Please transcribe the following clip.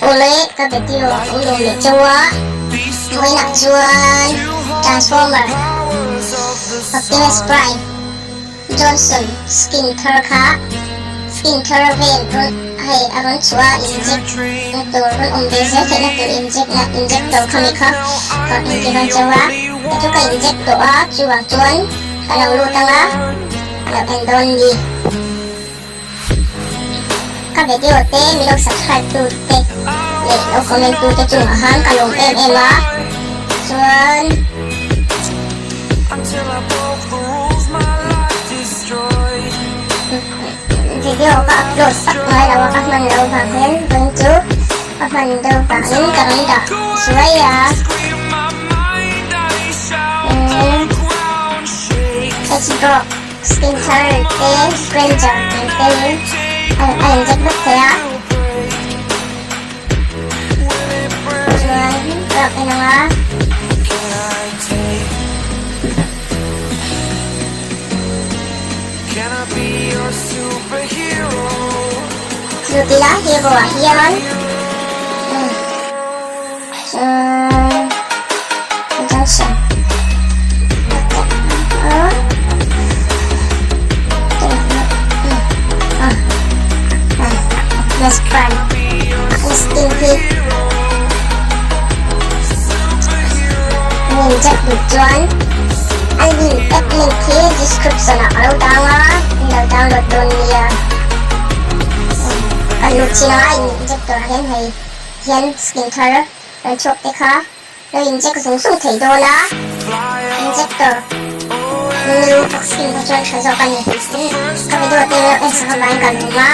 Awle ka video a awm lo leh chauh a, vawiinah chuan Transformer Optimus Prime Johnson skin thar kha skin thar vel rawn hei a rawn chhuah a inject na tur rawn awm ve zel theihna tur inject na injector khami kha ka inti rawn chauh a, kei chu ka inject tawh a chuvang chuan ka lo lut ang a, ka lo en dawn ni. Ka video te min lo subscribe tu te leh lo comment tu te chungah khan ka lawm em em a chuan video ka upload tak ngai lo a ka hman loh vang hian vawiin chu ka hman deuh vangin ka rawn dah suai a umm H-block. Skin thar te cleanser tih te in a a inzep vek thei a chuan plug en ang a. Chu tila hero ah hian Chuan junction Optimus Prime skin hi min inject duh chuan a link app link hi description ah ka lo dang a in lo download dawn nia ka lut chin a inject turah hian hei hian skin thar rawn chhuak te kha lo inject zung zung thei dawn a, injector new skin kha chuan tha zawk a ni. Ka video te en sak avangin ka lung a.